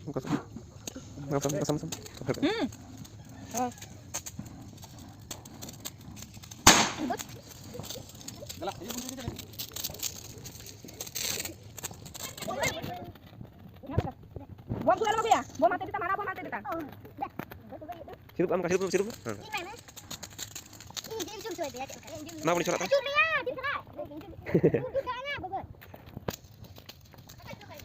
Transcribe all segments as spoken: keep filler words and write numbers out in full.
ᱚᱱᱠᱟ ᱥᱮ? ᱚᱱᱠᱟ ᱥᱮ? ᱚᱱᱠᱟ ᱥᱮ? ᱦᱩᱸ᱾ ᱵᱚᱢ ᱠᱚ ᱟᱞᱚᱢ ᱟᱹᱜᱩᱭᱟ᱾ ᱵᱚᱢ ᱦᱟᱛᱮ ᱫᱤᱛᱟ, ᱢᱟᱨᱟ ᱵᱚᱢ ᱦᱟᱛᱮ ᱫᱤᱛᱟ᱾ ᱥᱤᱨᱩᱯ ᱟᱢ ᱠᱟ, ᱥᱤᱨᱩᱯ, ᱥᱤᱨᱩᱯ᱾ ᱦᱮᱸ᱾ ᱤᱧ ᱢᱮ, ᱢᱮ᱾ ᱤᱧ ᱡᱤᱞ ᱡᱩᱞ ᱦᱚᱪᱚᱭ ᱫᱮᱭᱟ, ᱪᱮᱫ ᱞᱮᱠᱟ? ᱤᱧ ᱡᱤᱞ ᱢᱟ ᱵᱚᱞᱮ ᱪᱟᱞᱟᱜ ᱠᱟᱱᱟ᱾ ᱟᱹᱪᱩᱨ ᱢᱮᱭᱟ, ᱡᱤᱞ ᱠᱷᱟᱱᱟ᱾ ᱤᱧ ᱡᱤᱞ ᱠᱷᱟᱱᱟ, ᱜᱚᱜᱚ᱾ ᱦᱳᱭ ᱛᱚᱵᱮ᱾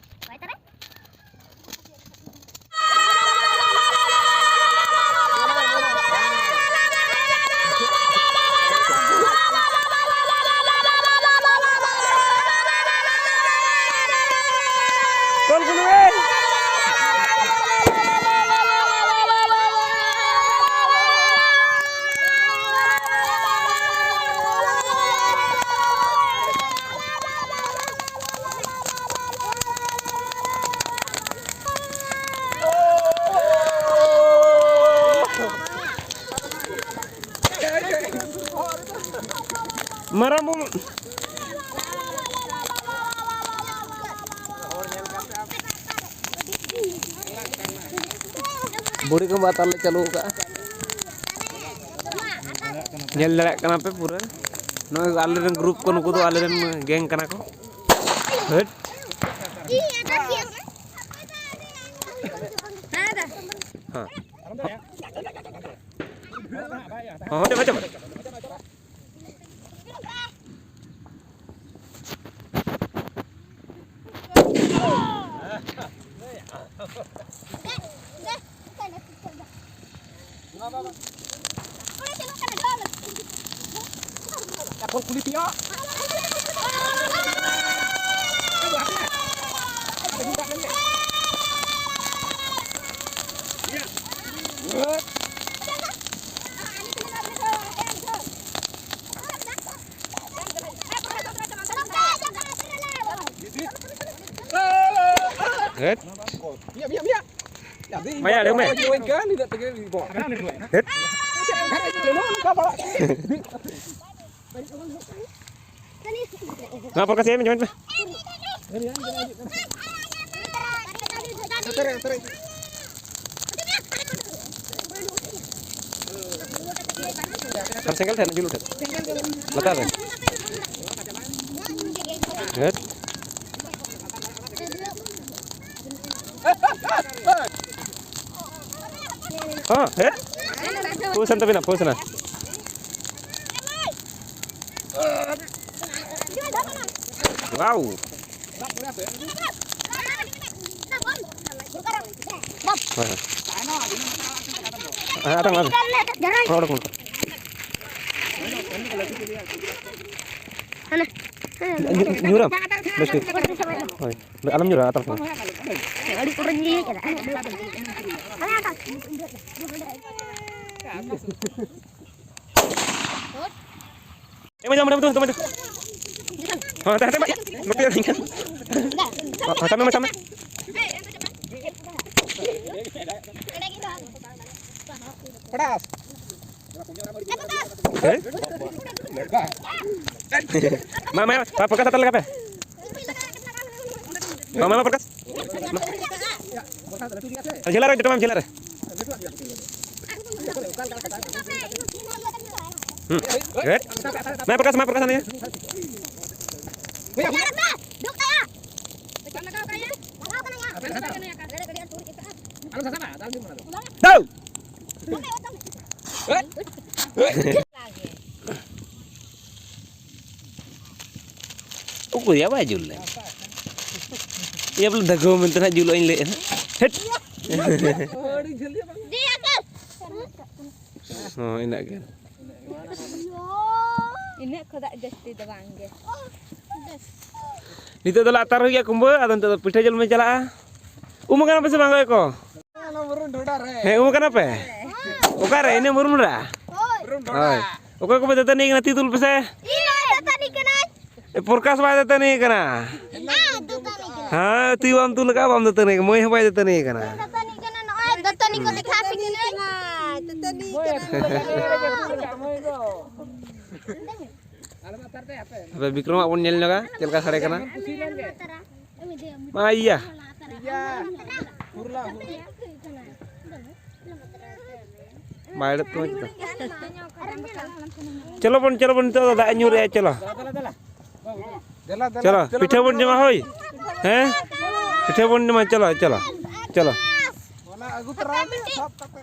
ᱢᱟᱨᱟᱝ ᱵᱚᱱ ᱵᱩᱲᱦᱤ ᱠᱚ ᱢᱟ ᱛᱟᱞᱮ ᱪᱟᱹᱞᱩ ᱟᱠᱟᱫᱼᱟ᱾ ᱧᱮᱞ ᱫᱟᱲᱮᱭᱟᱜ ᱠᱟᱱᱟ ᱯᱮ ᱯᱩᱨᱟᱹ᱾ ᱱᱚᱜᱼᱚᱭ ᱟᱞᱮᱨᱮᱱ ᱜᱨᱩᱯ ᱠᱚ, ᱱᱩᱠᱩ ᱫᱚ ᱟᱞᱮᱨᱮᱱ ᱜᱮᱝ ᱠᱟᱱᱟ ᱠᱚ᱾ ᱦᱟᱹᱴ᱾ ᱦᱮᱸ᱾ ᱦᱚᱸ, ᱦᱚᱸ, ᱪᱟᱵᱟ, ᱪᱟᱵᱟ᱾ ᱦᱮᱴ᱾ ᱢᱟᱭᱟ, ᱟᱲᱟᱜ ᱢᱮ᱾ ᱦᱮᱴ᱾ ᱱᱚᱣᱟ ᱯᱚᱨᱠᱟᱥ, ᱡᱚᱭᱮᱱ ᱢᱮ, ᱡᱚᱭᱮᱱ ᱢᱮ᱾ ᱟᱨ ᱥᱮᱸᱜᱮᱞ ᱴᱷᱮᱱ, ᱡᱩᱞᱩᱜ ᱴᱷᱮᱱ᱾ ᱞᱟᱛᱟᱨ ᱨᱮ᱾ ᱦᱮᱸ᱾ ᱦᱮᱸ, ᱦᱮᱸ᱾ ᱯᱳᱥ ᱮᱱ ᱛᱟᱵᱤᱱᱟ, ᱯᱳᱥ ᱮᱱᱟ᱾ ᱣᱟᱣ᱾ ᱦᱳᱭ, ᱦᱳᱭ᱾ ᱦᱮᱸ, ᱟᱛᱟᱝ ᱢᱮ, ᱟᱛᱟᱝ ᱢᱮ᱾ ᱦᱚᱸ, ᱚᱰᱚᱠ ᱢᱮ᱾ ᱧᱩ-, ᱧᱩᱨᱟᱢ? ᱵᱮᱥ ᱴᱷᱤᱠ᱾ ᱦᱳᱭ᱾ ᱟᱞᱚᱢ ᱧᱩᱨᱟ, ᱟᱛᱟᱝ ᱢᱮ᱾ ᱮᱢ ᱡᱚᱢ, ᱮᱢ ᱡᱚᱢ, ᱮᱢ ᱡᱚᱢ᱾ ᱦᱚᱸ, ᱛᱟᱦᱮᱸ, ᱛᱟᱦᱮᱸ, ᱵᱟᱭ᱾ ᱱᱚᱛᱮ ᱟᱹᱛᱤᱧ ᱠᱟᱱ᱾ ᱦᱚᱸ, ᱥᱟᱵ ᱢᱮ, ᱥᱟᱵ ᱢᱮ᱾ ᱯᱟᱲᱟᱥ᱾ ᱦᱮᱸ? ᱢᱟ, ᱢᱟ, ᱢᱟ, ᱯᱨᱚᱠᱟᱥ ᱦᱟᱛᱟᱣ ᱞᱮᱠᱟ ᱯᱮ᱾ ᱢᱟ᱾ ᱡᱷᱮᱞᱟ ᱨᱮ, ᱡᱚᱴᱚᱢ ᱡᱷᱮᱞᱟ ᱨᱮ᱾ ᱦᱩᱸ᱾ ᱦᱮᱴ᱾ ᱢᱟ ᱯᱨᱚᱠᱟᱥ, ᱢᱟ ᱯᱨᱚᱠᱟᱥ, ᱟᱱᱮ᱾ ᱫᱟᱹᱣ᱾ ᱚᱠᱚᱭᱟᱜ ᱵᱟᱭ ᱡᱩᱞ ᱞᱮᱱ? ᱤᱭᱟᱹ ᱵᱚᱞᱮ ᱫᱟᱜᱟᱹᱣ ᱢᱮᱱᱛᱮ ᱱᱟᱜ ᱡᱩᱞᱚᱜ ᱤᱧ ᱞᱟᱹᱭᱮᱫᱼᱟ ᱱᱟᱜ᱾ ᱦᱮᱴ᱾ ᱦᱚᱸ, ᱤᱱᱟᱹᱜ ᱜᱮ᱾ ᱤᱱᱟᱹᱜ ᱠᱷᱚᱱᱟᱜ ᱡᱟᱹᱥᱛᱤ ᱫᱚ ᱵᱟᱝ ᱜᱮ᱾ ᱱᱤᱛᱚᱜ ᱫᱚᱞᱮ ᱟᱛᱟᱨ ᱦᱩᱭ ᱜᱮᱭᱟ ᱠᱩᱢᱵᱟᱹ, ᱟᱫᱚ ᱱᱤᱛᱚᱜ ᱫᱚ ᱯᱤᱴᱷᱟᱹ ᱡᱚᱢ ᱞᱮ ᱪᱟᱞᱟᱜᱼᱟ᱾ ᱩᱢ ᱟᱠᱟᱱᱟ ᱯᱮ ᱥᱮ ᱵᱟᱝ ᱜᱚᱭ ᱠᱚ? ᱦᱮᱸ, ᱩᱢ ᱟᱠᱟᱱᱟ ᱯᱮ? ᱚᱠᱟᱨᱮ? ᱤᱱᱟᱹ ᱢᱩᱨᱢᱩ ᱨᱮ? ᱦᱳᱭ᱾ ᱦᱳᱭ᱾ ᱚᱠᱚᱭ ᱠᱚᱯᱮ ᱫᱟᱹᱛᱟᱹᱱᱤ ᱠᱟᱱᱟ? ᱛᱤ ᱛᱩᱞ ᱯᱮᱥᱮ᱾ ᱤᱧ ᱱᱚᱜᱼᱚᱭ ᱫᱟᱹᱛᱟᱹᱱᱤ ᱠᱟᱹᱱᱟᱹᱧ᱾ ᱮ, ᱯᱨᱚᱠᱟᱥ ᱵᱟᱭ ᱫᱟᱹᱛᱟᱹᱱᱤ ᱠᱟᱱᱟ᱾ ᱦᱮᱸ, ᱫᱟᱹᱛᱟᱹᱱᱤ ᱠᱟᱱᱟ᱾ ᱦᱮᱸ, ᱛᱩᱭᱩ ᱵᱟᱢ ᱛᱩᱞ ᱟᱠᱟᱫᱼᱟ, ᱵᱟᱢ ᱫᱟᱹᱛᱟᱹᱱᱤ ᱠᱟᱱᱟ᱾ ᱢᱟᱹᱭ ᱦᱚᱸ ᱵᱟᱭ ᱫᱟᱹᱛᱟᱹᱱᱤ ᱠᱟᱱᱟ᱾ ᱫᱟᱹᱛᱟᱹᱱᱤ ᱠᱟᱱᱟ, ᱱᱚᱜᱼᱚᱭ ᱫᱟᱹᱛᱟᱹᱱᱤ ᱠᱚ ᱫᱮᱠᱷᱟᱣ ᱟᱯᱮ ᱠᱟᱹᱱᱟᱹᱧ᱾ ᱫᱟᱹᱛᱟᱹᱱᱤ ᱠᱟᱱᱟ᱾ ᱟᱯᱮ ᱵᱤᱠᱨᱚᱢᱟᱜ ᱵᱚᱱ ᱧᱮᱞ ᱧᱚᱜᱟ, ᱪᱮᱫ ᱞᱮᱠᱟ ᱥᱟᱰᱮ ᱠᱟᱱᱟ᱾ ᱢᱟ ᱤᱭᱟ᱾ ᱵᱟᱭ ᱮᱲᱮᱫ ᱛᱟᱢᱟ ᱪᱮᱫᱟᱜ? ᱪᱚᱞᱚ ᱵᱚᱱ, ᱪᱚᱞᱚ ᱵᱚᱱ, ᱱᱤᱛᱚᱜ ᱫᱚ ᱫᱟᱜ ᱮ ᱧᱩᱨᱮᱜᱼᱟ, ᱪᱚᱞᱚ᱾ ᱫᱮᱞᱟ, ᱫᱮᱞᱟ, ᱪᱚᱞᱚ, ᱫᱮᱞᱟ, ᱯᱤᱴᱷᱟᱹ ᱵᱚᱱ ᱡᱚᱢᱟ, ᱦᱳᱭ᱾ ᱦᱮᱸ? ᱯᱤᱴᱷᱟᱹ ᱵᱚᱱ ᱡᱚᱢᱟ, ᱪᱚᱞᱚ, ᱪᱚᱞᱚ, ᱪᱚᱞᱚ᱾ ᱚᱱᱟ ᱟᱹᱜᱩ ᱛᱚᱨᱟᱭ ᱢᱮ, ᱥᱟᱵ ᱠᱟᱛᱮ᱾